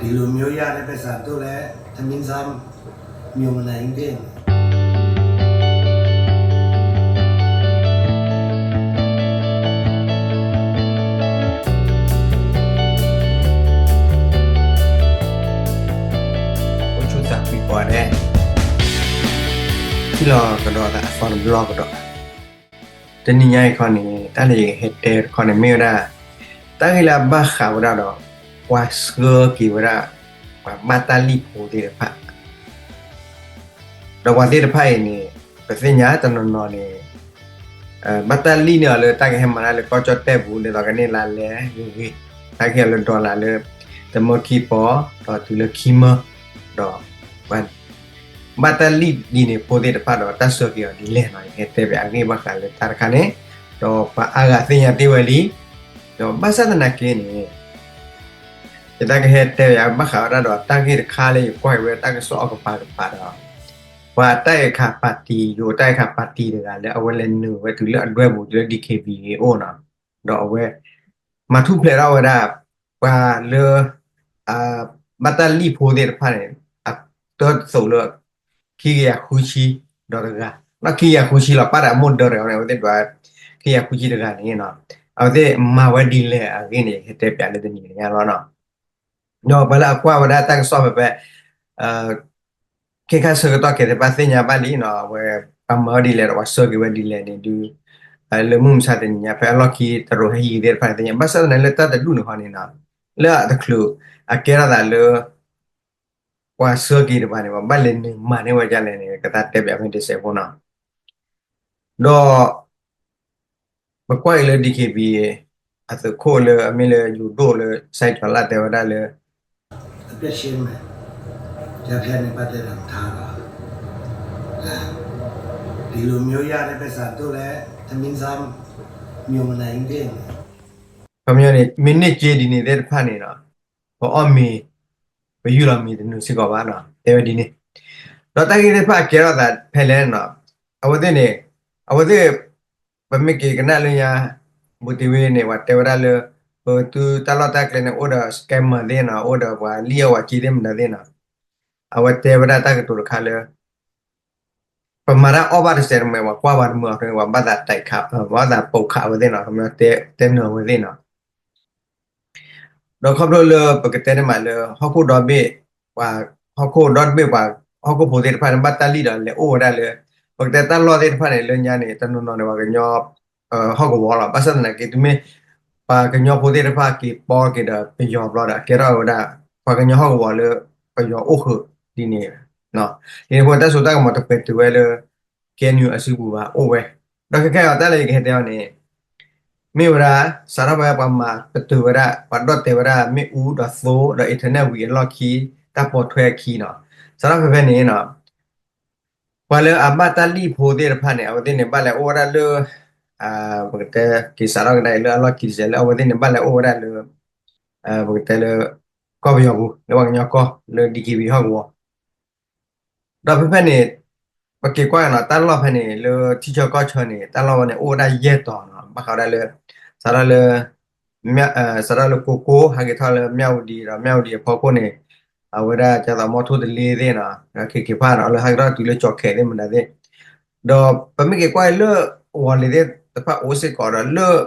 ဒီလူမျိုးရတဲ့ဘက်စာတို့လည်း သမင်းစား မြို့မနိုင်တဲ့ အိၣ်ဆူၣ်သးကွံပီၤဒဲး, ထံၣ်လီၤကဒီးသးအသီတဘျီကဒီး, တနံၤညါအံၤခီန့ၣ် တၢ်လၢယကဟဲတဲတခီန့ၣ်မ့ၢ်ဝဲဒၣ် တၢ်ဂ့ၢ်လၢအဘၣ်ဃးဝဲဒၣ်ဒီး ပှၤဆှၢက့ၤဝဲဒၣ် ပှၤဘၣ်တၢ်လံၣ်ဖိသ့ၣ်တဖၣ် ဒီးပှၤသ့ၣ်တဖၣ်အံၤန့ၣ် ပသ့ၣ်ညါတနီၤနီၤန့ၣ် ဘၣ်တၢ်လံၣ်န့ၢ်အီၤလၢတၢ်ကဟဲမၤတၢ်လၢကီၢ်ကၠီၣ်တဲၣ်ပူၤ ဒ်သိးကန့ၢ်လါလဲဂ့ၤဂ့ၤ, တၢ်ကဟ့ၣ်အီၤလၢ dollar လၢ တမၢခံပီၤ ဒီးတုၤလၢခံမၢ, ဒီး ဘၣ်တၢ်လံၣ်ဒ်န့ၣ်ဖိသ့ၣ်တဖၣ်ဒီး တၢ်ဆှၢက့ၤအီၤဒ်လဲၣ်နီၤ, ယကဟဲတဲပၠးအဂ့ၢ်ဘၣ်ဃးလၢတၢ်တခါန့ၣ်, ဒီးပှၤအါဂၤသ့ၣ်ညါတ့ၢ်ဝဲလံ, ဒီးဘၣ်ဆၣ်သနာ်က့န့ၣ် ယတၢ်ကဟဲတဲပၠးဘၣ်ဃးဝဲဒၣ်ဒီး တၢ်ဂ့ၢ်တခါလၢယကွၢ်က့ၤဝဲတၢ်ကစီၣ်အကပၤကပၤဒီး ပှၤတၢ်အဲၣ်ခးပၣ်တံၣ် ယိၤတၢ်အဲၣ်ခးပၣ်တံၣ်တဂၤလၢအဝဲလဲၤနုာ်ဝဲတုၤလၢအဒွဲပူၤတုၤလၢ DKBA အအိၣ်နီၤ, ဒီးအဝဲ မၤထူၣ်ဖျဲးထီၣ်ဝဲဒၣ် ပှၤလၢ ဘၣ်တၢ်လံၣ်ဖိသ့ၣ်တဖၣ်န့ၣ် အတၢ်သိးလၢ ခံကယၤဃုဆံဒီးတဂၤ, ဒီးခံကယၤဃုဆံလီၤ ပၣ်တၢ်အမိၢ်ဒၢတဂၤန့ၣ် အဝဲသ့ၣ်ဒွး ခံကယၤဃုဆံတဂၤန့ၣ် အဝဲသ့ၣ်မၤဝဲဒ်လဲၣ်အဂ့ၢ်န့ၣ် ယဟဲတဲပၠးလၢတနံၤညါလီၤနီၤ. ဒီးပှၤလၢအကွၢ်ဝဲဒၣ်တၢ်ကစီၣ်ဖဲဖဲ ခဲခါဆၢကတီၢ်ခဲအံၤသ့ၣ်တဖၣ်သ့ၣ်ညါဘၣ်လံနီၤ, အဝဲ ပှၤမၤဝဲဒ်လဲၣ်ဒီးပှၤဆှၢက့ၤဝဲဒ်လဲၣ်န့ၣ်ဒုး လၢမုၢ်မဆါတနံၤညါ ဖဲအလီၢ်ခံတရိးဟဲဟံးသ့ၣ်တဖၣ်န့ၣ်သ့ၣ်ညါ, ဘၣ်ဆၣ်သနာ်က့လၢတၢ်တဒူၣ်န့ၣ်ခီန့ၣ်နီၤ, လၢအတချုး အကဲထီၣ်သးလၢ ပှၤဆှၢက့ၤတဖၣ်န့ၣ် ပှၤဘၣ်လဲၤနုာ်မၤန့ၢ်ဝဲဒ်လဲၣ်န့ၣ် ကသးတဲပၠးဖဲတစဲးဖိနီၤ. ဒီး ပကွၢ်အံၤလၢ DKBA အသုးခိၣ်လၢအမ့ၢ်လၢယိၤဒိၣ်လၢ စဲးကၠီၤလၢ်တဲဝဲဒၣ်လၢ အပျက်ရှင်းမယ် ကြားဖြတ်နဲ့ပတ်သက်တာထားတာ ဒီလိုမျိုးရတဲ့ဘက်စာတို့လည်း သမင်းစား မြို့မနိုင်တဲ့ ခီပညီန့ၣ် မ့ၢ်န့ၢ်က့ဒ်န့ၣ်သ့ၣ်တဖၣ်န့ၣ်ဒီး ပအီၣ်မ့ၤ ပယူၢ်လီၤမ့ၤတနုာ်စ့ၢ်ကီးဘၣ်နီၤ တဲဝဲဒ်န့ၣ်, ဒီးတၢ်ဂ့ၢ်သ့ၣ်တဖၣ်အကဲထီၣ်သးဖဲလဲၣ်နီၤ, အဝဲသ့ၣ်န့ၣ် အဝဲသ့ၣ် ပမ့ၢ်က့ၤကနၣ်လၢညါ ဘူးတံဝ့န့ၣ် ပှၤတဲဝဲဒၣ်လၢ ပတုၤတၢ်လီၢ်တၢ်ကျဲန့ၣ် အိၣ်ဒီး scammer သ့ၣ်နီၤ အိၣ်ဒီးပှၤလံၣ်အီၣ်ဝဲက့သ့ၣ်မတၤသ့ၣ်နီၤ, အဝဲတဲဝဲဒၣ်တၢ်ကတိၤတခါလၢ ပမၤတၢ်အီၣ်ဘၣ်တစဲးတမှဲၤ ပှၤကွၢ်ပှၤတမုာ်အီၤ ပှၤဘၣ်သးတခး ပှၤဘၣ်သးပိာ်ခးဝဲသ့ၣ်နီၤ ခီပညီတဲနၢၤဝဲသ့ၣ်နီၤ. ဒီးခီဖျိလၢပကတဲန့ၣ်မးလၢ ဟီၣ်ခိၣ်ဒီဘ့ၣ် ပှၤဟီၣ်ခိၣ်ဒီတဘ့ၣ် ပှၤဟီၣ်ခိၣ်ဖိသ့ၣ်တဖၣ်န့ၣ် ဘၣ်တၢ်လံၣ်ဒီးလဲၤအိၣ်ဝဲဒၣ်လၢ ပကတဲတၢ်လီၢ်သ့ၣ်တဖၣ်န့ၣ် လၢညါန့ၣ် တနီၤနီၤန့ၣ် ပှၤကညီ ဟီၣ်ကဝီၤလီၤ. ဘၣ်ဆၣ်သနာ်က့ တုၤမ့ၢ် ပှၤကညီဖိသ့ၣ်တဖၣ်က့ၤပီက့ၤဒီးပယီၤဘျီဒီး အကဲထီၣ်ဝဲဒၣ် ပှၤကညီဟီၣ်ကဝီၤလၢ ပယီၤအိၣ်ဃုာ်ဒ်န့ၣ်, ဒ်န့ၣ်အဃိ တၢ်စိတၢ်ကမီၤတပှဲၤတုၤဝဲလၢ KNU အစုပူၤဘၣ်အိၣ်ဝဲ, ဒီးခဲခဲအံၤတၢ်လၢယကဟဲတဲအီၤန့ၣ် မ့ၢ်ဝဲဒၣ် စးထီၣ်ဖဲပှၤမၤပတုာ်ဝဲဒၣ် ပှၤဒီၣ်တဲာ်ဝဲဒၣ် မ့ၣ်အူဒီးသိဒီး internet ဝံၤအလီၢ်ခံ တၢ်ပိာ်ထွဲအခံနီၤ, စးထီၣ်ဖဲဖဲန့ၣ်နီၤ ပှၤလၢအဘၣ်တၢ်လံၣ်ဖိသ့ၣ်တဖၣ်န့ၣ် အဝဲသ့ၣ်န့ၣ် ဘၣ်လဲၤအိၣ်ဝဲဒၣ်လၢ ပကတဲက့ၤစးထီၣ်ကဒါအံၤလၢအလီၢ်ခံတစဲးလၢ အဝဲသ့ၣ်န့ၣ် ဘၣ်လဲၤအိၣ်ဝဲဒၣ်လၢ ပကတဲလၢ ကီၢ်ပယီၤပူၤ လၢပှၤကညီကီၢ်လၢ DKB ဟီၣ်ကဝီၤ ဒီးဖဲဖဲန့ၣ် ပက့ၤကွၢ်နီၤ တၢ်လီၢ်ဖဲန့ၣ် လၢထံဆၢကီၢ်ဆၢန့ၣ် တၢ်လီၢ်ဝဲန့ၣ် အိၣ်ဝဲဒၣ်ယဲၢ်တီၤနီၤ ဘၣ်ဃးဝဲဒၣ်လၢ စးထီၣ်လၢ စးထီၣ်လၢကိကိ ဟဲက့ၤထီၣ်လၢမၠၣ်ဝတံၤ ဒီးမၠၣ်ဝတံၤအဖီခိၣ်န့ၣ် အဝဲဒၣ်ကသိးမီထိတလ့သ့ၣ်နီၤ ဒီးခ့ခ့ဖၣ်နီၤ လၢဟဲက့ၤထီၣ်တုၤလၢကၠီၤခဲးသ့ၣ်မတၤသ့ၣ် ဒီးပမ့ၢ်က့ၤကွၢ်လၢ ဝီၤလ့ၤသ့ၣ်တဖၣ်အိၣ်စ့ၢ်ကီးဒီးလၢ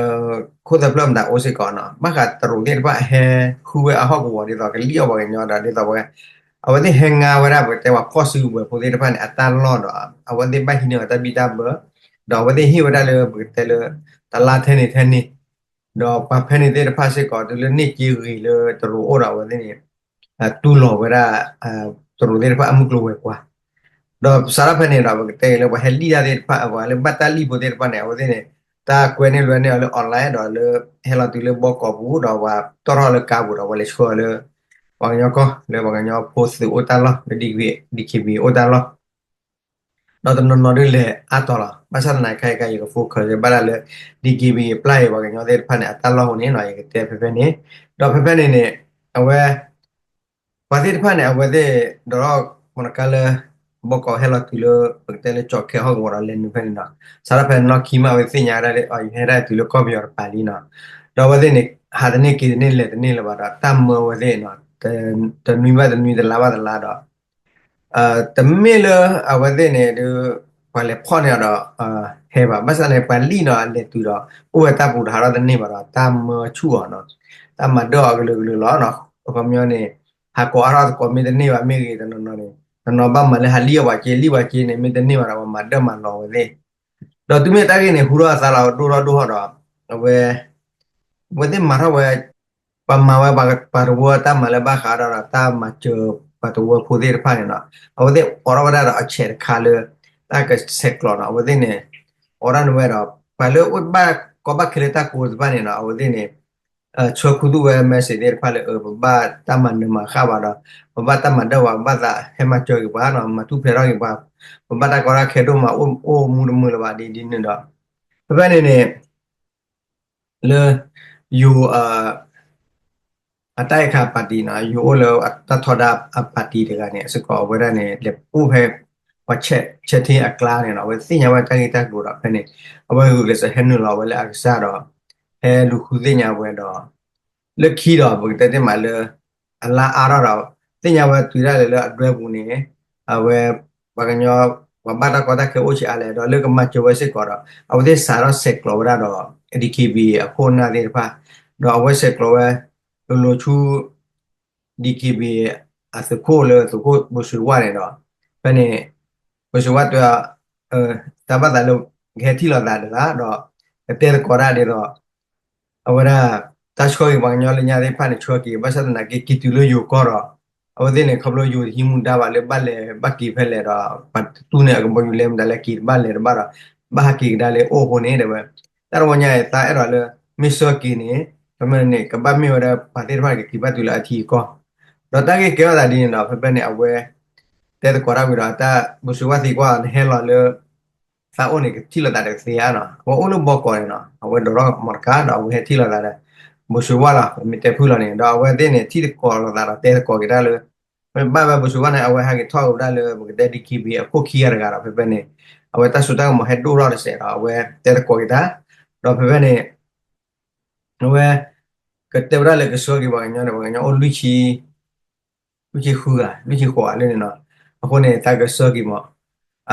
ခိၣ်သၢဖျၢၣ်မတၤအိၣ်စ့ၢ်ကီးနီၤ ဘၣ်ဃးတရူးသ့ၣ်တဖၣ်ဟဲဃုဝဲအဟီၣ်ကဝီၤဒ်သိးကလံၣ်အီၣ်ပှၤကညီဒီးဒ်သိးဝဲ အဝဲသ့ၣ်ဟဲငါဝဲဒၣ်ပကတဲပှၤဖီၣ်စုကဝဲၤဖိသ့ၣ်တဖၣ်န့ၣ် အတၢ်လီၢ်ဒီး အဝဲသ့ၣ်ဘၣ်ဟံးန့ၢ်ဝဲတၢ်ဘံၣ်တၢ်ဘၢ ဒီးအဝဲသ့ၣ်ဟ့ၣ်ဝဲဒၣ်လၢပကတဲလၢ တလါထဲန့ၣ်ထဲန့ၣ် ဒီးပှၤဖဲန့ၣ်သ့ၣ်တဖၣ်စ့ၢ်ကီး တုၤလၢန့ၢ်က့ဂ့ၤလၢတရူးအိၣ်ဒီးအဝဲသ့ၣ်န့ၣ် တူၢ်လိာ်ဝဲဒၣ် တရူးသ့ၣ်တဖၣ်အမုၢ်ကျိၤဝဲၤကွာ် ဒီးစးထီၣ်ဖဲန့ၣ်ဒီး ပကတဲက့ၤလၢပှၤဟဲလံၣ်တၢ်သ့ၣ်တဖၣ် ပှၤလၢဘၣ်တၢ်လံၣ်ဖိသ့ၣ်တဖၣ်န့ၣ် အဝဲသ့ၣ်န့ၣ် တၢ်ကွဲန့ၢ်လွဲန့ၢ်အီၤလၢ online ဒီးလၢ ဟဲလီၤတုၤလၢဘီကီးပူၤ ဒီးပှၤတီၣ်ထီၣ်လၢကါပူၤဒီး ပှၤလဲၤဆှၢအီၤလၢ ပှၤကညီကီၢ် လၢပှၤကညီဖိသုးအိၣ်တၢ်လီၢ် လၢ DKB အိၣ်တၢ်လီၢ် ဒီးတနီၤနီၤဒုးလဲၤအါတီၤလီၤ. ဘၣ်ဆၣ်သနာ်က့ ခဲအံၤကယက focus ဘၣ်ဒၣ်လၢ DKB အပျၢ်အံၤ ပှၤကညီသ့ၣ်တဖၣ်န့ၣ် အတၢ်လီၢ်အဃိန့ၣ်နီၤ ယကတဲဖဲဖဲန့ၣ် ဒီးဖဲဖဲန့ၣ်န့ၣ် အဝဲ ပှၤသ့ၣ်တဖၣ်န့ၣ် အဝဲသ့ၣ် ဒိးထီၣ်မီၢ်နကါလၢ ဘီကီးဟဲလီၤတုၤလၢ ပကတဲလၢကၠီၤခဲဟီၣ်ကဝီၤဒီးလဲၤနုာ်ဖဲန့ၣ်နီၤ စးထီၣ်ဖဲနီၢ်ခံမး အဝဲသ့ၣ်ညါဝဲဒၣ်လၢ ယဟဲဒၣ်တုၤလၢကီၢ်ပယီၤတပၤလံနီၤ ဒီးအဝဲသ့ၣ်န့ၣ် ဟးတန့ၢ်က့ၤတန့ၢ်လဲၤတန့ၢ်လၢၤဘၣ်ဒီး တၢ်မၢအဝဲသ့ၣ်နီၤ တနွံဘၣ်တနွံ တလါဘၣ်တလါဒီး တမ့ၢ်လၢအဝဲသ့ၣ်န့ၣ်ဒုး ပှၤလဲၤဖီၣ်န့ၢ်အီၤဒီး ဟဲဘၣ် ဘၣ်ဆၣ်န့ၣ် ပှၤလံၣ်နီၤ အလဲၤတုၤဒီး အိၣ်ဝဲတၢ်ပူၤတဟးထီၣ်တန့ၢ်ဘၣ်ဒီး တၢ်မၢဆူၣ်အီၤနီၤ တၢ်မၤဒၢၣ်အီၤကလုာ်ကလုာ်လီၤနီၤ အခီပညီန့ၣ် ဟးကိးအါထီၣ်သကိးမ့ၢ်တန့ၢ်ဘၣ်မ့ၢ်ဂ့ၤ တနီၤနီၤန့ၣ် တနီၤဘၣ်မၤလၢဟးလံၣ်အီၤပှၤက့ လံၣ်ပှၤက့န့ၣ် မ့ၢ်တန့ၢ်ဘၣ်ဒီး ပှၤမၤဒၢၣ်မၤလီၤဝဲသ့ၣ် ဒီးတုၤမ့ၢ်တၢ်ဂ့ၢ်န့ၣ် ဟူထီၣ်အသးလီၤ ဒိၣ်ထီၣ်ဒိၣ်ထီၣ်ဒီး အဝဲ အဝဲသ့ၣ်မၤထီၣ်ဝဲ ပှၤမၤဝဲပှၤတဝၢတၢ်မၤလၢဘၣ်ဃးဒီး တၢ်မၤစၢၤပှၤတဝၢဖိသ့ၣ်တဖၣ်န့ၣ်နီၤ အဝဲသ့ၣ်အိးထီၣ်ဝဲဒၣ်ဒီးအဆဲးတခါလၢ တၢ်ကဆဲးကျိးနီၤ အဝဲသ့ၣ်န့ၣ် အိးထီၣ်န့ၢ်ဝဲဒီး ပှၤလၢအိၣ်ဘၣ်ကီဘၣ်ခဲလၢတၢ်ကိးတဖၣ်န့ၣ်နီၤ အဝဲသ့ၣ်န့ၣ် ဆှၢခူသူၣ်ဝဲ message သ့ၣ်တဖၣ်လၢ ပဘၣ်တၢ်မၤနၢၤမၤဃၣ်ဘၣ်ဒီး ပဘၣ်တၢ်မၤဒၢၣ်ဝဲ ပဘၣ်သးဟဲမၤစၢၤက့ၤပှၤနီၤ မၤထူၣ်ဖျဲးထီၣ်က့ၤပှၤ ပဘၣ်တၢ်ကီတၢ်ခဲဒိၣ်မး အိၣ်မူတမုာ်လၢၤဘၣ်ဒ်ဒ်န့ၣ်ဒီး ဖဲဖဲန့ၣ်န့ၣ် လၢ ယိၤ အတၢ်အဲၣ်ခါပၣ်တံၣ်နီၤ ယိၤအိၣ်လၢတၢ်ထီဒါအပၣ်တံၣ်တဂၤန့ၣ် အစ့ၢ်ကီးအဝဲဒၣ်န့ၣ် လဲၤအိၣ်ဖဲ ပှၤဆဲးထ့အကျါန့ၣ်နီၤ အဝဲသ့ၣ်ညါဝဲတၢ်ဂ့ၢ်တၢ်ကျိၤဒီး ဖဲန့ၣ် အဝဲဂုာ်ကျဲးစၢးဟဲနုာ်လီၤဝဲလၢအကစၢ်ဒီး ဟဲလူၤဃုသ့ၣ်ညါဝဲဒီး လၢခံဒီး ပကတဲသ့မးလၢ အလါအါထီၣ်ဒီး သ့ၣ်ညါဝဲတုၤဒၣ်လဲာ်လၢအဒွဲပူၤန့ၣ် အဝဲ ပှၤကညီ ပှၤဘၣ်တၢ်ကီတၢ်ခဲအိၣ်ဆံးအါလဲၣ် ဒီးလၢကမၤစၢၤဝဲစ့ၢ်ကီးဒီး အဝဲသ့ၣ်စးထီၣ်ဆဲးကျိးဝဲဒၣ်ဒီး DKBA အခိၣ်အနၢ်သ့ၣ်တဖၣ် ဒီးအဝဲဆဲးကျိးဝဲ လိၤလိၤဆူ DKBA အသုးခိၣ်လၢသုးခိၣ်ဘိၣ်စူၤဝါန့ၣ်ဒီး ဖဲန့ၣ် ဘိၣ်စူၤဝါတဲ တၢ်ဘၣ်သးလၢ ကဟဲထံၣ်လိာ်သးတဂၤဒီး ကတဲသကိးတၢ်ဒ်သိး အဝဲဒၣ် တၢ်ဆှၢက့ၤပှၤကညီလၢညါသ့ၣ်တဖၣ်န့ၣ် ဆှၢက့ၤ ဘၣ်ဆၣ်သနာ်က့ က့ၤတုၤလၢယိၤကီၢ်ဒီး အဝဲသ့ၣ်န့ၣ် ခီဖျိယိၤတဟံးမူဒါဘၣ်လၢဘၣ်လဲၤဘၣ်က့ၤဖဲလဲၣ်ဒီး ပှၤတတူၢ်န့ၢ်အကဘီယူၤလဲမတၤလဲၣ် က့ၤတဘၣ်လဲၤတဘၣ်ဒီး ဘၣ်ဟးက့ၤကဒါလၢအိၣ်အဃိန့ၣ် တဲဝဲ တၢ်တဝီညါအံၤ သးအဲၣ်ဒိးလၢ မ့ၢ်ဆှၢက့ၤန့ၣ် ဖဲမ့ၢ်န့ၣ် ကဘၣ်မ့ၢ်ဝဲဒၣ်ပှၤသ့ၣ်တဖၣ်ကက့ၤဘၣ်တုၤလၢအထံအကီၢ် ဒီးတၢ်ဂ့ၢ်ကဲထီၣ်သးဒ်န့ၣ်ဒီး ဖဲဖဲန့ၣ် အဝဲ တဲသကိးတၢ်ဝံၤဒီး တၢ်ဘိၣ်စူၤဝါသံကွၢ် နဟဲလီၤလၢ သးအိၣ်န့ၣ် ကထံၣ်လိာ်သးဒီးကသ့ဧါနီၤ အဝဲအိၣ်လၢဘီကီးန့ၣ်နီၤ အဝဲဒိးထီၣ်မီတကးဒီး အဝဲဟဲထံၣ်လိာ်သးဒီး ဘိၣ်စူၤဝါလီၤ ပမ့ၢ်တဲဖုၣ်လီၤန့ၣ် ဒီးအဝဲသ့ၣ်န့ၣ် ထံၣ်သကိးလိာ်သးဒီးတဲသကိးက့ၤတၢ်လၢ မ့ၢ်ဘၣ်ဝဲဘိၣ်စူၤဝါန့ၣ် အဝဲဟဲက့ၤထီၣ်က့ၤဝဲဒၣ်လၢ ပကတဲ DKBA အခိၣ်ခံဂၤတဂၤဒီး ဖဲဖဲန့ၣ် အဝဲတၢ်စိတၢ်ကမီၤဟဲဒိၣ်ထီၣ်တစဲးဒီး အဝဲတဲသကိးက့ၤတၢ် ဒီးဖဲဖဲန့ၣ် အဝဲ ကတဲဝဲဒၣ်လၢကဆှၢက့ၤပှၤကညီန့ၣ် ပှၤကညီအိၣ်လွံၢ်ဆံ လွံၢ်ဆံဃုဂၤ လွံၢ်ဆံဃိးဂၤလၢန့ၣ်နီၤ အဃိန့ၣ် တၢ်ကဆှၢက့ၤမး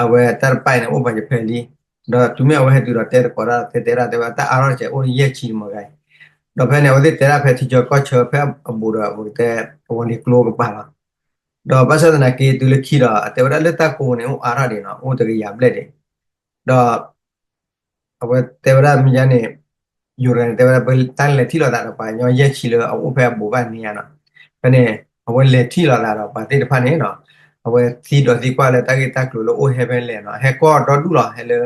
အဝဲတၢ်တပၢ်အံၤန့ၣ် အိၣ်ပာ်ယဖဲလံ ဒီးတုၤမ့ၢ်အဝဲဟဲတုၤဒီးတဲသကိးတၢ် တဲတဲဒၣ်တဲဝဲ တၢ်အါထီၣ်တစဲး အိၣ်ယဲၢ်ဆံမးဂၤအံၤ ဒီးဖဲန့ၣ် အဝဲသ့ၣ်တဲဒၣ်ဖဲထံဆၢကီၢ်ဆၢဖဲအဘူးဒီး ပကတဲ အဝဲန့ၣ်ကျိကပၤလီၤ ဒီးဘၣ်ဆၣ်သနာ်က့ တုၤလၢခံဒီး အတဲဝဲဒၣ်လၢတၢ်ကိးန့ၣ် အိၣ်အါထီၣ်ဒံးနီၤ အိၣ်တကယၤဘျဲၣ်ဒံး ဒီး အဝဲတဲဝဲဒၣ်မ့ၢ်ယါန့ၣ် ယိၤတဂၤန့ၣ် တဲဝဲဒၣ်ပတၢ်လဲၤထံၣ်လိာ်သးဒီးပှၤကညီယဲၢ်ဆံလၢအအိၣ်ဖဲအဘူးဘၣ်န့ၣ်ဧါနီၤ ဖဲန့ၣ် အဝဲလဲၤထံၣ်လိာ်သးဒီးပှၤသ့ၣ်တဖၣ်န့ၣ်နီၤ အဝဲသံဒီးသံကွၢ်လၢတၢ်ဂ့ၢ်တၢ်ကျိၤလၢအိၣ်ဟဲဖဲလဲၣ်နီၤ ဟဲကီၢ်ဒီဒူၣ်လီၤ ဟဲလၢ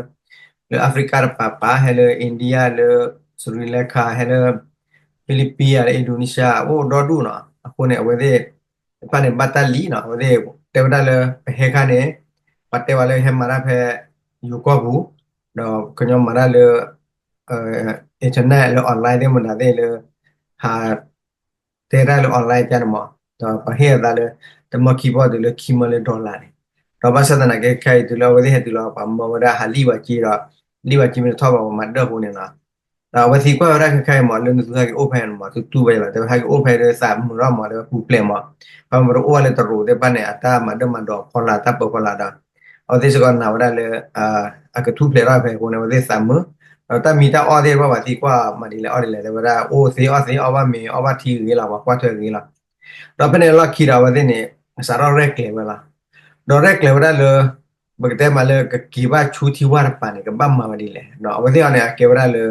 လၢ Africa တပၤပၤ ဟဲလၢ India လၢ Sri Lanka ဟဲလၢ Philippines လၢ Indonesia အိၣ်ဒီဒူၣ်နီၤ အဃိန့ၣ် အဝဲသ့ၣ် တဖၣ်န့ၣ် ဘၣ်တၢ်လံနီၤ အဝဲသ့ၣ်တဲဝဲဒၣ်လၢ ပဟဲခါန့ၣ် ပှၤတဲဝဲလၢဟဲမၤတၢ်ဖဲ ယိၤကီၢ်ပူၤ ဒီးကညီမၤတၢ်လၢ internet လၢ online သ့ၣ်မတၤသ့ၣ်လၢ ဟး တဲတၢ်လၢ online ကန့ၣ်မး ဒီးပှၤဟ့ၣ်အသးလၢ တမၢခံဘီတုၤလၢခံမၢလၢ dollar န့ၣ် ဒီးဘၣ်ဆၣ်သနာ်က့ခဲအံၤတုၤလၢအဝဲသ့ၣ်ဟဲတုၤလီၤ ပှၤမၢဝဲဒၣ်ဟးလံၣ်ဝဲက့ဒီး လံၣ်ဝဲက့မ့ၢ်တထီၣ်ဘၣ် ပှၤမၤဒၢၣ်အဃိန့ၣ်လီၤ ဒီးအဝဲသံကွၢ်ဝဲဒၣ်ခဲခါအံၤမး လၢနသုဟဲက့ၤအိၣ်ဖဲန့ၣ်မး သုတူၢ်ဝဲလီၤ တဲဝဲဟဲက့ၤအိၣ်ဖဲဒီးသးမုာ်ထီၣ်မး တဲဝဲပူၤဖျဲးမး ပှၤမ့ၢ်တအိၣ်ဝဲလၢတရူးသ့ၣ်တဖၣ်န့ၣ် အတၢ်မၤဒၢၣ်မၤဒီးအဖီလာ် တၢ်ပၢၤဖီလာ်ဒီး အဝဲသ့ၣ်စ့ၢ်ကီးနာ်ဝဲဒၣ်လၢ အကထူၣ်ဖျဲးထီၣ်ဖဲအဃိန့ၣ် အဝဲသ့ၣ်သးမုာ် ဒီးတၢ်မံတၢ်အီၣ်သ့ၣ်တဖၣ်ပှၤသံကွၢ်မၤဒ်လဲၣ်အီၣ်ဒ်လဲၣ် တဲဝဲဒၣ် အိၣ်သ့အီၣ်သ့ အီၣ်ဘၣ်မ့ၤ အီၣ်ဘၣ်ထံဂ့ၤလီၤ ပှၤကွၢ်ထွဲဂ့ၤလီၤ ဒီးဖဲန့ၣ်အလီၢ်ခံဒီးအဝဲသ့ၣ်န့ၣ် စးထီၣ်ရဲၣ်ကျဲၤဝဲလီၤ ဒီးရဲၣ်ကျဲၤဝဲဒၣ်လၢ ပကတဲမးလၢ ကက့ၤဘၣ်ဆူထံဝၢ်တပၤန့ၣ် ကဘၣ်မၤဝဲဒ်လဲၣ် ဒီးအဝဲသ့ၣ်အီၤန့ၣ် အကဲဝဲဒၣ်လၢ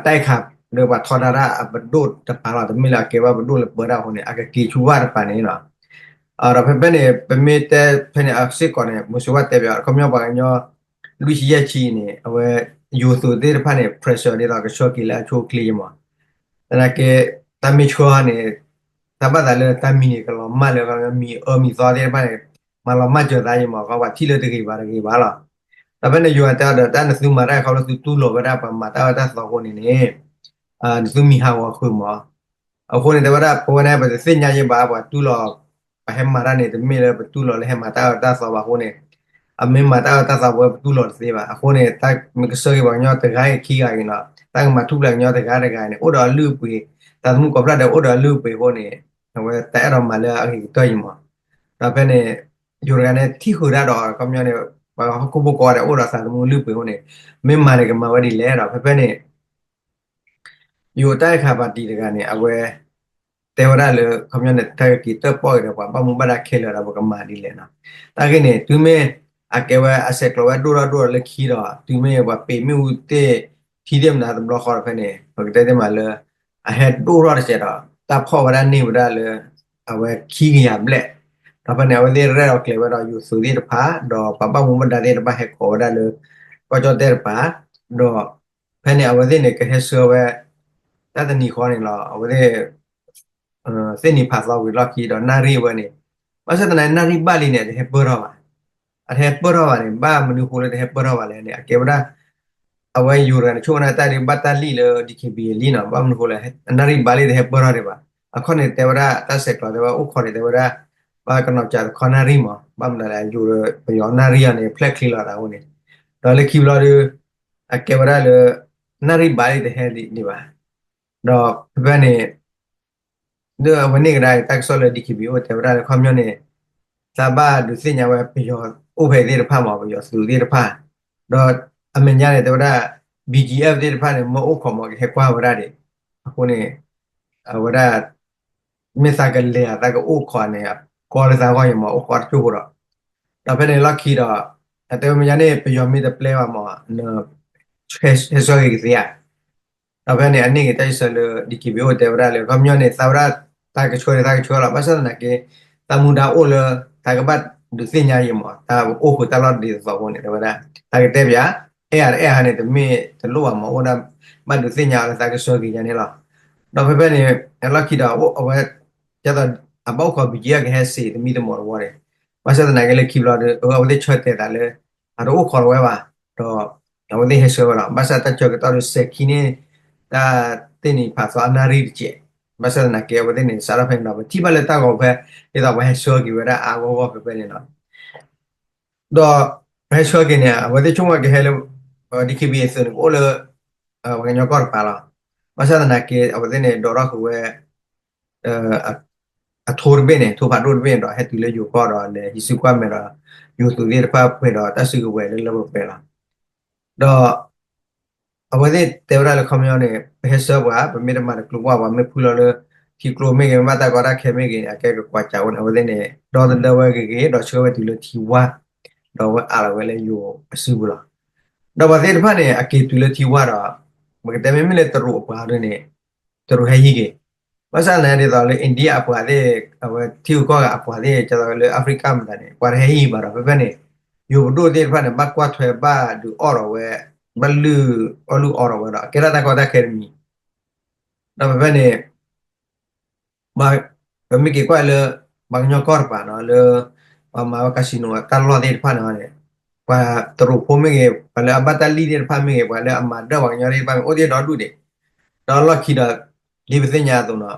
တၢ်အံၤခါလၢပှၤထီဒါတၢ်အပဒိၣ်တပၤလီၤ တမ့ၢ်လၢအကဲဘၣ်ပဒိၣ်လၢပၢဒၣ်အဃိန့ၣ် အကက့ၤဆူဝၢ်တပၤန့ၣ်လီၤ ဒီးဖဲဖဲန့ၣ် ပမ့ၢ်တဲဖဲန့ၣ်အစ့ၢ်ကီးန့ၣ် မုၢ်စ့ဝါတဲပၠး ခီပညီပှၤကညီ လွံၢ်ဆံယဲၢ်ဆံန့ၣ် အဝဲ ယိၤသုးသ့ၣ်တဖၣ်န့ၣ် pressure ဒ်သိးကဆှၢက့ၤလၢအဆိအချ့မး သနာ်က့ တၢ်မ့ၢ်ဆှၢန့ၣ် တၢ်ဘၣ်သးလၢတၢ်မံၤန့ၣ် ကလီၤမၢ်လၢ မံၤအၢမံၤသီသ့ၣ်တဖၣ်န့ၣ် မၤလီၤမၢ်စၢၤသးယံၤမး ကီးပှၤထံၣ်လၢတဂ့ၤဘၣ်တဂ့ၤဘၣ်လီၤ. ဒီးဖဲန့ၣ်ယွၤတဲအီၤဒီး တၢ်နသုမၤတၢ်ခီဖျိသုတူၢ်လိာ်ဝဲဒၣ်ပှၤမၤတၢ်အၢတၢ်သီအဃိန့ၣ်န့ၣ် နသုမံၤဟးဂီၤဃုာ်မး. အဃိန့ၣ် တဲဝဲဒၣ် ပဝဲန့ၣ် ပတသ့ၣ်ညါယံၤဘၣ် ပှၤတူၢ်လိာ် ပှၤဟဲမၤတၢ်န့ၣ် တမ့ၢ်လၢပတူၢ်လိာ်လၢဟဲမၤတၢ်အၢတၢ်သီဘၣ်အဃိန့ၣ် အမ့ၢ်မၤတၢ်အၢတၢ်သီပဝဲပတူၢ်လိာ်တသ့ဘၣ်. အဃိန့ၣ် တၢ်မ့ၢ်ကဆှၢက့ၤပှၤကညီတဂၤအံၤခံဂၤအံၤနီၤ တၢ်ကမၤထူၣ်ဖျဲးကညီတဂၤတဂၤအံၤန့ၣ် အိၣ်ဒီးအလုၢ်အပှ့ၤ သးသမူကိးဖျၢၣ်ဒီးအိၣ်ဒီးအလုၢ်အပှ့ၤအဃိန့ၣ် အဝဲတၢ်အဲၣ်ဒိးမၤလၢအဂ့ၤကတၢၢ်အံၤမး. ဒီးဖဲန့ၣ် ယိၤတဂၤန့ၣ် ထံၣ်ဃုာ်တၢ်ဒီး ခီပညီန့ၣ် ပှၤဟီၣ်ခိၣ်ဖိကိးဂၤဒဲးအိၣ်ဒီးသးသမူအလုၢ်အပှ့ၤအဃိန့ၣ် မ့ၢ်မၤန့ၣ်ကမၤဝဲဒ်လဲၣ်ဒီး ဖဲဖဲန့ၣ် ယိၤတၢ်အဲၣ်ခါပၣ်တံၣ်တဂၤန့ၣ် အဝဲ တဲဝဲဒၣ်လၢ ခီပညီန့ၣ် တၢ်ကက့ၤတၢၣ်ပီၣ်က့ၤဒီးပှၤဘၣ်မူဘၣ်ဒါခဲလၢာ်ဒီး ပကမၤဒ်လဲၣ်နီၤ. တၢ်ဂ့ၢ်န့ၣ် တုၤမ့ၢ်အကဲဝဲအဆဲးကျိးဝဲဒိၣ်ထီၣ်ဒိၣ်ထီၣ်လၢခံဒီး တုၤမ့ၢ်ပှၤပ့ၤမ့ၣ်အူသ့ၣ် ထံသ့ၣ်မတၤတဘျီဃီဒီးဖဲန့ၣ် ပကတဲသ့မးလၢ အဟဲဒိၣ်ထီၣ်တစဲးဒီး တၢ်ဖီၣ်ဝဲဒၣ်န့ၢ်ဝဲဒၣ်လၢ အဝဲခံကယၤဘျဲၣ်, ဒီးဖဲန့ၣ် အဝဲသ့ၣ်ရဲၣ်ဒီးကျဲၤဝဲဒီးယိၤသုးသ့ၣ်တဖၣ် ဒီးပှၤဘၣ်မူဘၣ်ဒါသ့ၣ်တဖၣ်ဟဲကိးဝဲဒၣ်လၢ ကီၢ်ကၠီၣ်တဲၣ်တဖၣ်, ဒီး ဖဲန့ၣ် အဝဲသ့ၣ်န့ၣ် ကဟဲဆှၢဝဲ တၢ်တနံၤဃီန့ၣ်လီၤ. အဝဲသ့ၣ် သ့ၣ်နံၤဖးသီဝံၤလီၢ်ခံဒီးနၣ်ရံၣ်ဝဲန့ၣ်, ဘၣ်ဆၣ်သနာ်က့ နၣ်ရံၣ်ဘၣ်လံန့ၣ် တဟဲပၢၢ်ထီၣ်ဘၣ်, အတဟဲပၢၢ်ထီၣ်ဘၣ်န့ၣ် ဘၣ်မနုၤအဃိလၢတဟဲပၢၢ်ထီၣ်ဘၣ်လဲၣ်န့ၣ် အကဲဝဲဒၣ် အဝဲယိၤတဂၤန့ၣ် ဆိကမိၣ်ဝဲဒၣ်တၢ်ဒုးဘၣ်တၢ်လံၣ်လၢ DKBA လံနီၤ, ဘၣ်မနုၤအဃိလဲၣ် နၣ်ရံၣ်ဘၣ်လံတဟဲပၢၢ်ထီၣ်ဒံးဘၣ်. အခီန့ၣ်တဲဝဲဒၣ် တၢ်ဆဲးကျိးတဲဝဲအိၣ်ခိးန့ၣ် တဲဝဲဒၣ် ဘၣ်ကနီၤကးတခီနၣ်ရံၣ်မး, ဘၣ်မနုၤလဲၣ် ယိၤဒီးပယီၤနၣ်ရံၣ်အီၤန့ၣ် ဖျဲၣ်ချ့လီၤသးအဃိန့ၣ်, ဒီးလၢခံဘျီဒီး အကဲဝဲဒၣ်လၢ နၣ်ရံၣ်ဘၣ်လံတဟဲဒံးဘၣ်. ဒီးဖဲဖဲန့ၣ် ဒီးအဝဲန့ၣ်ကဒါအံၤ တၢ်ကစီၣ်လၢ DKBA အိၣ်တဲဝဲဒၣ်လၢ ခီပညီန့ၣ် သးဘၣ်ဒုးသ့ၣ်ညါဝဲပယီၤအိၣ်ဖဲသ့ၣ်တဖၣ်မး ပယီၤသုးသ့ၣ်တဖၣ်, ဒီးအမဲာ်ညါန့ၣ် တဲဝဲဒၣ် BGF သ့ၣ်တဖၣ်န့ၣ် မၢအိၣ်ခိးမး ကဟဲကွၢ်ဝဲဒၣ်ဒံး, အဃိန့ၣ် အဝဲဒၣ် မ့ၢ်သးကလဲၤ သးကအိၣ်ခိးန့ၣ် ကီလၢသးဂီၢ်အံၤမး အိၣ်ခိးတကၠိၢ်ဖိဒီး, ဒီးဖဲန့ၣ်လီၢ်ခံဒီး အတဲဝဲမဲာ်ညါန့ၣ် ပယီၤမ့ၢ်တပျဲဘၣ်မး ဟဲဆှၢက့ၤကသ့ဧါ. ဒီးဖဲန့ၣ် အန့ၢ်က့ၤတၢ်စံးဆၢလၢ DKBA အိၣ်တဲဝဲဒၣ်လၢ ခီပညီန့ၣ် သးဝဲဒၣ် သးကဆှၢန့ၣ် သးကဆှၢလီၤ, ဘၣ်ဆၣ်သနာ်က့ သးမူဒါအိၣ်လၢ သးကဘၣ်ဒုးသ့ၣ်ညါအံၤမး တၢ်အိၣ်ဃုာ်တၢ်လီၢ်ဒ်သိးအဃိန့ၣ် တဲဝဲဒၣ် သးကတဲပၠး အဲၣ်အါတအဲၣ်အါန့ၣ် တမ့ၢ်တလိၣ်ဘၣ်မး အိၣ်ဒၣ် ဘၣ်ဒုးသ့ၣ်ညါအီၤလၢသးကဆှၢက့ၤညါန့ၣ်လီၤ. ဒီးဖဲဖဲန့ၣ် အလီၢ်ခံဒီး အဝဲ ဒ်သိး အဘၣ်အိၣ်ခိး BGF ကဟဲစ့ၢ်သမံသမိးတဝီန့ၣ်, ဘၣ်ဆၣ်သနာ်က့လၢခံဘျီဒီး အဝဲသ့ၣ်ဆၢတဲာ်သးလၢ အတအိၣ်ခိးဝဲဘၣ်, ဒီး အဝဲသ့ၣ်ဟဲဆှၢဝဲလီၤ. ဘၣ်ဆၣ်တၢ်ဆၢကတီၢ်ဒီးစဲၤခံန့ၢ် တၢ်သ့ၣ်နံၤဖးသီအနၣ်ရံၣ်တစဲး, ဘၣ်ဆၣ်သနာ်က့ အဝဲသ့ၣ်န့ၣ် စးထီၣ်ဖဲန့ၣ်ဒီး ပထံၣ်ဘၣ်လၢတၢ်ဂီၤဖဲ ဒ်သိးပှၤဟဲဆှၢက့ၤဝဲဒၣ်အါဂီၢ်ဂီၢ်ဖဲဖဲန့ၣ်လီၤ. ဒီး ဟဲဆှၢက့ၤန့ၣ် အဝဲသ့ၣ်ဆိကမိၣ်ကဟဲလၢ DKBA သုးန့ၣ် ကအိၣ်လၢ ပှၤကညီကီၢ်တပၤလီၤ. ဘၣ်ဆၣ်သနာ်က့ အဝဲသ့ၣ်န့ၣ် ဒိးထီၣ်ဃုာ်ဝဲ အထိတဘ့ၣ်န့ၣ် ထိဖးဒိၣ်တဘ့ၣ်န့ၣ်ဒီး ဟဲတုၤလၢယိၤကီၢ်ဒီး လဲၤဟံးစုကွၢ်မဲာ်ဒီး ယိၤသုးသ့ၣ်တဖၣ်ပှဲၤဒီးတၢ်စုကဝဲၤလၢလၢပှဲၤပှဲၤလီၤ. ဒီး အဝဲသ့ၣ်တဲဝဲဒၣ်လၢခီပညီန့ၣ် ပဟဲဆှၢပှၤ ပမ့ၢ်တမၤတကျိၤပှၤ ပှၤမ့ၢ်ဖုၣ်လီၤလၢ ထံကျိမ့ၢ်ဂ့ၤ မ့ၢ်ဘၣ်တၢ်ကီတၢ်ခဲမ့ၢ်ဂ့ၤန့ၣ် အကဲကကွၢ်ကးအိၣ်န့ၣ် အဝဲသ့ၣ်န့ၣ် ဒီသဒၢဝဲဂ့ၤဂ့ၤ ဒီးဆှၢဝဲတုၤလၢထံဝါ ဒီးအဝဲအးလီၤဝဲလၢယိၤအစုပူၤလီၤ. ဒီးပှၤသ့ၣ်တဖၣ်န့ၣ် အက့ၤတုၤလၢထံဝါဒီး ပကတဲမ့မ့ၢ်လၢတရူးအပှၤဒ်န့ၣ် တရူးဟဲဟံးက့ၤ, ဘၣ်ဆၣ်သနာ်က့ဒ်သိးလၢ India အပှၤသ့ၣ် အဝဲထံဂုၤကီၢ်ဂၤအပှၤသ့ၣ် ဒ်သိးလၢ Africa မတၤန့ၣ် ပှၤတဟဲဟံးဘၣ်ဒီး ဖဲဖဲန့ၣ် ယိၤပဒိၣ်သ့ၣ်တဖၣ်န့ၣ် ဘၣ်ကွၢ်ထွဲဘၣ်ဒုးအီၣ်ဒီးဝဲ ဘၣ်လုၢ်အီၣ်လုၢ်အီဒီးဝဲဒီး အကဲထီၣ်တၢ်ကီတၢ်ခဲတမံၤ ဒီးဖဲဖဲန့ၣ် ပမ့ၢ်က့ၤကွၢ်လၢ ပှၤကညီကီၢ်တပၤနီၤ လၢ ပှၤမၤဝဲ casino တၢ်လီၢ်သ့ၣ်တဖၣ်န့ၣ်န့ၣ် ပှၤတရူးဖိမ့ၢ်ဂ့ၤ ပှၤလၢအဘၣ်တၢ်လံၣ်သ့ၣ်တဖၣ်မ့ၢ်ဂ့ၤ ပှၤလၢအမၤဒၢၣ်ပှၤကညီသ့ၣ်တဖၣ်မ့ၢ် အိၣ်တ့ၢ်ဒီဒူၣ်ဒံး, ဒီးလီၢ်ခံဒီး ဒ်ပသ့ၣ်ညါအသိးနီၤ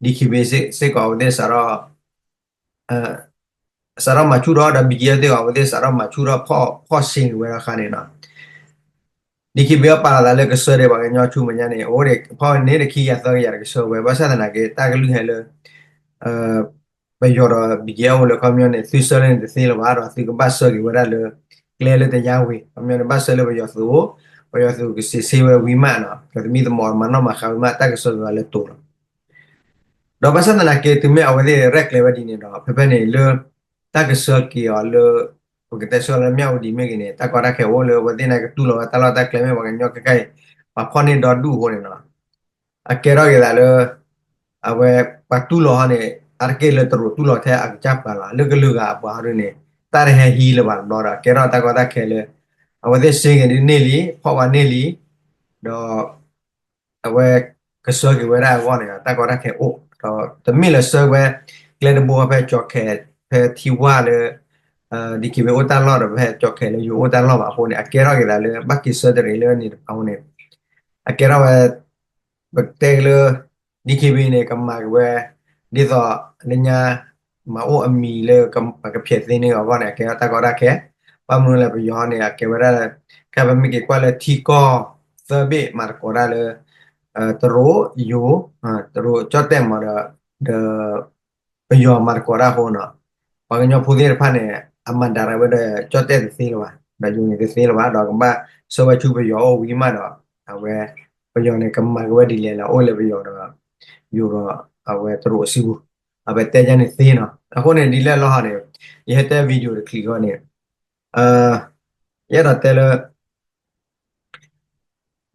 DKBA စ့ၢ်ကီးအဝဲသ့ၣ်စးထီၣ် စးထီၣ်မၤဆူၣ်ထီၣ်ဒီး BGF သ့ၣ်အီၤ အဝဲသ့ၣ်စးထီၣ်မၤဆူၣ်ထီၣ်ဖီၣ်ဖီၣ်စ့ၢ်က့ၤဝဲဒၣ်အခါန့ၣ်နီၤ DKBA အီၤပာ်လီၤသးလၢကဆှၢဒီးပှၤကညီဆူမဲာ်ညါန့ၣ် အိၣ်ဒံးဖီၣ်န့ၢ်တခံကယၤသၢကယၤတကဆှၢဝဲ ဘၣ်ဆၣ်သနာ်က့ တၢ်ကလုၢ်ဟဲလၢ ပယီၤဒီး BGF အိၣ်လၢခီပညီန့ၣ် သုဆှၢလၢန့ၣ်တသ့လၢၤဘၣ်ဒီး သုကဘၣ်ဆှၢက့ၤဝဲဒၣ်လၢ ကျဲလၢတယါဝံၤ ခီပညီန့ၣ် ဘၣ်ဆှၢလၢပယီၤသုးအိၣ် ပယီၤသုးကစံးဆ့ဝဲဝံၤမးနီၤ ကသမံသမိးမၤနီၣ်မၤဃါဝံၤမး တၢ်ကဆှၢက့ၤဝဲလၢတိၤလီၤ. ဒီးဘၣ်ဆၣ်သနာ်က့ တုၤမ့ၢ်အဝဲသ့ၣ်ရဲၣ်ကျဲၤဝဲဒ်န့ၣ်ဒီး ဖဲဖဲန့ၣ်လၢ တၢ်ကဆှၢက့ၤအီၤလၢ ပကတဲဆှၢလၢမၠၣ်ဝတံၤမ့ၢ်ဂ့ၤန့ၣ် တၢ်ကီတၢ်ခဲအိၣ်လၢအဝဲသ့ၣ်န့ၣ်ကတူၢ်လိာ်ဝဲတၢ်လီၢ်တၢ်ကျဲမ့ၢ်ပှၤကညီခဲခါအံၤ ပှၤဖီၣ်န့ၢ်ဒီဒူၣ်အဃိန့ၣ်နီၤ အကဲထီၣ်က့ၤသးလၢ အဝဲပှၤတူၢ်လိာ်ဟီန့ၣ် အါတက့ၢ်လၢတရူးတူၢ်လိာ်ထဲအကစၢ်ပှၤလီၤ လၢကလုာ်ဂၤအပှၤဒ်န့ၣ် တၢ်တဟဲဟံးလၢၤဘၣ်တဘျီဒီး ကဲထီၣ်တၢ်ကီတၢ်ခဲလၢ အဝဲသ့ၣ်စ့ၢ်ကီးဒ်န့ၣ်လံ ဖီၣ်ဝဲန့ၢ်လံ ဒီး အဝဲကဆှၢက့ၤဝဲဒၣ်အဂီၢ်န့ၣ် တၢ်ကီတၢ်ခဲအိၣ် ဒီးတမ့ၢ်လၢဆှၢဝဲ ကျဲတဘိဖဲကၠီၤခဲၤ ဖဲထံဝါလၢ DKBA အိၣ်တၢ်လီၢ်ဒီးဖဲကၠီၤခဲၤလၢယိၤအိၣ်တၢ်လီၢ်ဘၣ်အဃိန့ၣ် အကဲထီၣ်က့ၤသးလၢ ဘၣ်က့ၤဆၢတရံးလၢန့ၣ်တဖၣ်အဃိန့ၣ် အကဲထီၣ်ဝဲ ပကတဲက့ၤလၢ DKBA န့ၣ် ကမၤက့ၤဝဲ ဒ်သိးလၢညါ မၤအိၣ်အမံၤလၢ ပကဖျဲးသ့န့ၢ်အဂီၢ်န့ၣ် အကဲထီၣ်တၢ်ကီတၢ်ခဲ ဘၣ်မနုၤလဲၣ် ပယီၤန့ၣ် အကဲဝဲဒၣ် ခဲပမ့ၢ်က့ၤကွၢ်လၢထံကီၢ်သၢဘ့ၣ်မၤသကိးတၢ်လၢ တရူးယိၤ, တရူးကၠီၣ်တဲၣ်မးဒီး ဒီး ပယီၤမၤသကိးတၢ်အဃိနီၤ, ပှၤကညီဖိသ့ၣ်တဖၣ်န့ၣ် အမၤဒၣ်ဝဲဒီးကၠီၣ်တဲၣ်တသ့လၢၤဘၣ်, ဒီးယိၤန့ၣ်တသ့လၢၤဘၣ်, ဒီးကဘၣ်ဆှၢဝဲဆူပယီၤအိၣ်ဝံၤမးဒီး အဝဲ ပယီၤန့ၣ် ကမၤက့ၤဝဲဒ်လဲၣ်လၢအိၣ်လၢပယီၤဒီး ယိၤဒီး အဝဲတရူးအစုပူၤ, အဝဲတဲယါန့ၣ်သ့နီၤ. အဃိန့ၣ် ဒ်လဲၣ်လီၤဟီန့ၣ် ယဟဲတဲ video တချံးဃီန့ၣ် ယအဲၣ်ဒိးတဲလၢ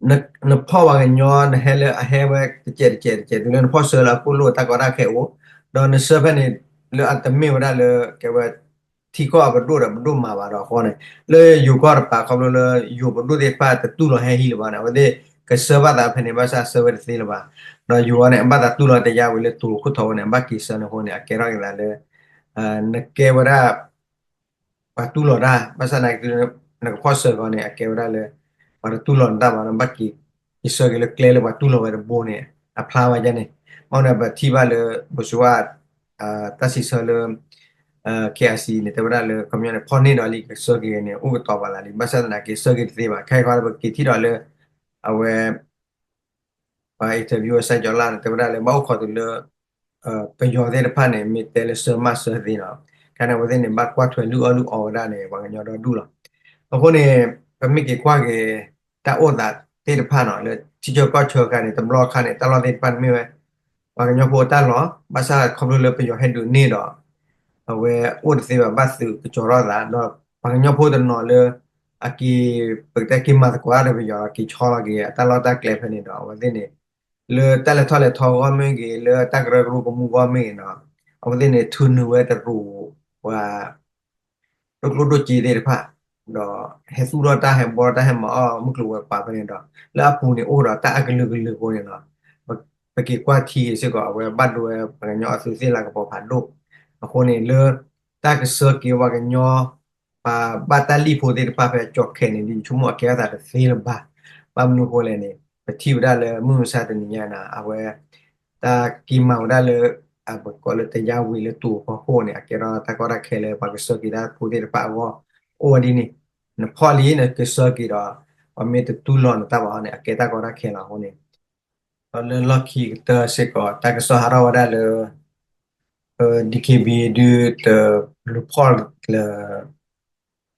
နဖီၣ်ပှၤကညီ နဟဲလၢအဟဲဝဲတစဲးတစဲးတစဲး တုၤလၢနဖီၣ်ဆှၢလၢအကိၣ်လိၣ်တၢ်ကီတၢ်ခဲအိၣ်, ဒီးနဆှၢဖဲန့ၣ် လၢအတမ့ၢ်ဝဲဒၣ်လၢ ကဲဝဲ ထံကီၢ်အပဒိၣ်ဒီးပဒိၣ်မၤဘၣ်ဒီးအဃိန့ၣ် လၢယိၤကီၢ်တပၤခီဖျိလၢ ယိၤပဒိၣ်သ့ၣ်တဖၣ်တတူၢ်လီၤဟဲဟံၣ်လၢၤဘၣ်န့ၣ် အဝဲသ့ၣ်ကဆှၢဘၣ်သးဖဲန့ၣ် ဘၣ်ဆၣ်ဆှၢဝဲတသ့လၢၤဘၣ်, ဒီးယိၤအီၤန့ၣ် အဘၣ်သးတူၢ်လီၤတယါဝံၤလၢတိၤခိၣ်ထိးဝဲန့ၣ် အဘၣ်က့ၤဆှၢန့ၣ်အဃိန့ၣ် အကဲထီၣ်က့ၤသးလၢ နကဲဝဲဒၣ် ပှၤတူၢ်လီၤတၢ် ဘၣ်ဆၣ်သနာ်က့ နကဖီၣ်ဆှၢကီးန့ၣ် အကဲဝဲဒၣ်လၢ ပှၤတတူၢ်လီၤနတၢ်ဘၣ်ဒီး ဘၣ်က့ၤ က့ၤဆှၢက့ၤလၢကျဲလၢပှၤတူၢ်လီၤဝဲတဘိန့ၣ် အဖျါဝဲဒ်န့ၣ်, ဘၣ်မနုၤပထံၣ်ဘၣ်လၢ ဘိၣ်စဝါ တၢ်စံးဆၢလၢ KIC န့ၣ် တဲဝဲဒၣ်လၢ ခီပညီန့ၣ် ဖီၣ်န့ၢ်ဒီးလံကဆှၢက့ၤန့ၣ် အိၣ်ကတီၤပာ်လၢာ်လံ ဘၣ်ဆၣ်သနာ်က့ ဆှၢက့ၤတသ့ဘၣ် ခဲအံၤခီပက့ၤထံၣ်ဒီးလၢ အဝဲ ပှၤ interview အစၢ်ကၠီလၢ်န့ၣ် တဲဝဲဒၣ်လၢ ဘၣ်အိၣ်ခိးတုၤလၢ ပယီၤသ့ၣ်တဖၣ်န့ၣ် မ့ၢ်တဲလၢဆှၢမးဆှၢသ့နီၤ, ခဲန့ၣ် အဝဲသ့ၣ်န့ၣ် ဘၣ်ကွၢ်ထွဲလုၢ်အီၣ်လုၢ်အီဝဲဒၣ်န့ၣ် ပှၤကညီဒီဒူၣ်လီၤ. အဃိန့ၣ် ပမ့ၢ်က့ၤကွၢ်က့ၤ တၢ်အိၣ်သးသ့ၣ်တဖၣ်နီၤ လၢထံဆၢကီၢ်ဆၢခါန့ၣ် တဘျီခါန့ၣ် တၢ်လီၢ်သ့ၣ်တဖၣ်န့ၣ်မ့ၢ်ဝဲ ပှၤကညီဖိအတၢ်လီၢ် ဘၣ်ဆၣ်ခီဖျိလၢပယီၤဟဲဒုးန့ၢ်ဒီး အဝဲအိၣ်တသ့ဘၣ် ဘၣ်သုးကစီၤထီၣ်သး ဒီးပှၤကညီဖိတနီၤလၢ အက့ၤ ပကတဲက့ၤမၤသကိးတၢ်ဒီးပယီၤဒီး က့ၤဆီလီၤက့ၤအတၢ်လီၢ်တၢ်ကျဲဖဲန့ၣ်ဒီး အဝဲသ့ၣ်န့ၣ် လၢတၢ်လဲၤထီၣ်လဲၤထီဂီၢ်မ့ၢ်ဂ့ၤ လၢတၢ်ကရၢကရိကမူဂီၢ်မ့ၢ်ဂ့ၤနီၤ အဝဲသ့ၣ်န့ၣ် ထုးနုာ်ဝဲတရူး ပှၤ ဒိၣ်ကျိၣ်ဒိၣ်စ့သ့ၣ်တဖၣ် ဒီးဟဲသူၣ်ထီၣ်တၢ် ဟဲဘှီထီၣ်တၢ် ဟဲမၤအီၣ်မုၢ်ကျိၤဝဲၤကွာ်ဖဲန့ၣ်ဒီး လၢအပူၤန့ၣ် အိၣ်ဒီးတၢ်အကလုာ်ကလုာ်အဃိန့ၣ်နီၤ ပက့ၤကွၢ်ထံဂ့ၤစ့ၢ်ကီး အဝဲဘၣ်ဒိဝဲပှၤကညီအသုးသ့ၣ်လၤကပီၤဖးဒိၣ် အဃိန့ၣ်လၢ တၢ်ကဆှၢက့ၤပှၤကညီ ပှၤဘၣ်တၢ်လံၣ်ဖိသ့ၣ်တဖၣ်ဖဲကၠီၤခဲန့ၣ် ဒ်ယဆိကမိၣ်အကဲထီၣ်သးတသ့လၢၤဘၣ်. ဘၣ်မနုၤအဃိလဲၣ်န့ၣ် ပထံၣ်ဝဲဒၣ်လၢမုၢ်မဆါတနံၤညါန့ၣ် အဝဲ တၢ်က့ၤမၤဝဲဒၣ်လၢ ပကိးလၢတယါဝံၤလၢတိၤဖီခိၣ်န့ၣ် အကဲထီၣ်တၢ်ကီတၢ်ခဲလၢပှၤကဆှၢက့ၤတၢ်ဖိသ့ၣ်တဖၣ်အဂီၢ် အိၣ်ဝဲဒ်န့ၣ် နဖီၣ်လံနကဆှၢက့ၤဒီး ပှၤမ့ၢ်တတူၢ်လီၤနတၢ်ဘၣ်အီၤန့ၣ် အကဲတၢ်ကီတၢ်ခဲလီၤအဃိန့ၣ် ဒီးလၢလီၢ်ခံကတၢၢ်စ့ၢ်ကီး တၢ်ကစီၣ်ဟးထီၣ်ဝဲဒၣ်လၢ DKBA ဒုးတလူၤဖီၣ်လၢ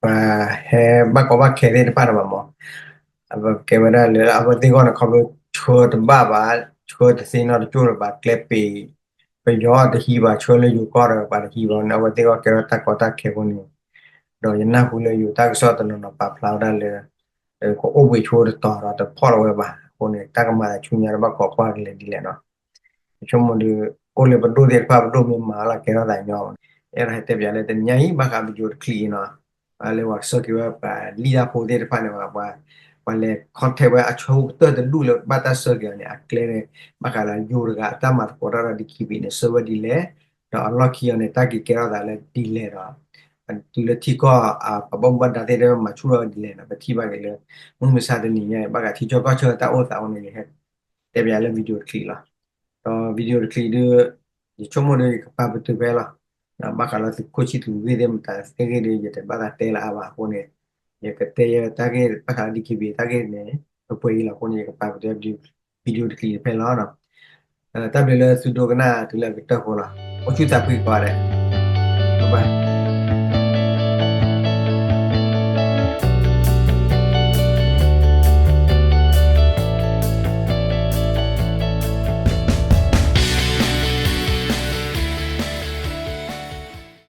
ပှၤဟဲဘၣ်ကီဘၣ်ခဲသ့ၣ်တဖၣ်န့ၣ်ဘၣ်မး အဝဲကဲဝဲဒၣ်လၢအဝဲသ့ၣ်အဂီၢ်န့ၣ် ခီဖျိဆှၢတဘၣ်ဘၣ် ဆှၢတသ့နီတကၠိၢ်လၢၤဘၣ် ကျဲပ့ၤ ပယီၤတဟံးဘၣ် ဆှၢလၢယိၤကီၢ်ဒီးပှၤတဟံးဘၣ်န့ၣ် အဝဲသ့ၣ်အဂီၢ်ကဲထီၣ်တၢ်ကီတၢ်ခဲအဃိန့ၣ် ဒီးယနၢ်ဟူလၢယိၤတၢ်ကစီၣ်တနီၤနီၤပာ်ဖျါဝဲဒၣ်လၢ ကအိၣ်ဘှံးဆိတတီၤဒီးတဖီၣ်လီၤဝဲဘၣ်အဃိန့ၣ် တၢ်ကမၤသးဆူညါတဘၣ်ကိးကွၢ်ကလဲၤဒ်လဲၣ်နီၤ ယဆိကမိၣ်ဒီး အိၣ်လၢပဒိၣ်သ့ၣ်တဖၣ် ပဒိၣ်မ့ၢ်မၤလီၤကဲထီၣ်သးညီဘၣ်န့ၣ် အဲၣ်ဒိးဟဲတဲပၠးလၢတနံၤညါအံၤ ဘၣ်ဃးပယိၤတချံးအံၤနီၤ လၢပှၤကဆှၢက့ၤဝဲပှၤလံၣ်တၢ်ဖိသ့ၣ်တဖၣ်န့ၣ် ပှၤလဲၤ contact ဝဲအဆိကတၢၢ်တဒူၣ်လၢဘၣ်တၢ်ဆှၢက့ၤအီၤန့ၣ် အကျဲန့ၣ် ဘၣ်ဃးလၢယိၤတဂၤအတၢ်မၤသကိးတၢ်ဒီး DKBA န့ၣ် ဆှၢဝဲဒ်လဲၣ် ဒီးအလီၢ်ခံအီၤန့ၣ် တၢ်က့ၤကဲထီၣ်သးလၢဒ်လဲၣ်ဒီး တုၤလၢထံကီၢ် ပှၤဘၣ်မူဘၣ်ဒါသ့ၣ်တဖၣ်မၤဆူၣ်ထီၣ်ဝဲဒ်လဲၣ်ဒီး ပထံၣ်ဘၣ်က့ၤလၢ မုၢ်မဆါတနံၤညါအံၤ ဘၣ်ဃးထံဆၢကီၢ်ဆၢတၢ်အိၣ်သးအဃိန့ၣ် ယဟဲတဲပၠးလၢ video တချံးလီၤ. ဒီး video တချံးဒုး ယဆိကမိၣ်ဒီးယကပာ်ပတုာ်ဖဲလီၤ. ဘၣ်ဃးလၢသုးခိၣ်ဆံသူးဂ့ၢ်သ့ၣ်မတၤသ့ၣ်ဂ့ၢ်ဒီး ယတဘၣ်သးတဲလၢအါဘၣ်အဃိန့ၣ် ယကတဲယတၢ်ဂ့ၢ်ဘၣ်ဃးလၢ DKBA တၢ်ဂ့ၢ်န့ၣ် ပပှဲၤအံၤလီၤအဃိန့ၣ် ယကပာ်ပတုာ် video တချံးဖဲလီၤ. တၢ်ဘျုးလၢသုဒိကနၣ်တုၤလၢအကတၢၢ်ဃိလီၤ. အိၣ်ဆူၣ်သးဖှံကိးဂၤဒဲး bye bye.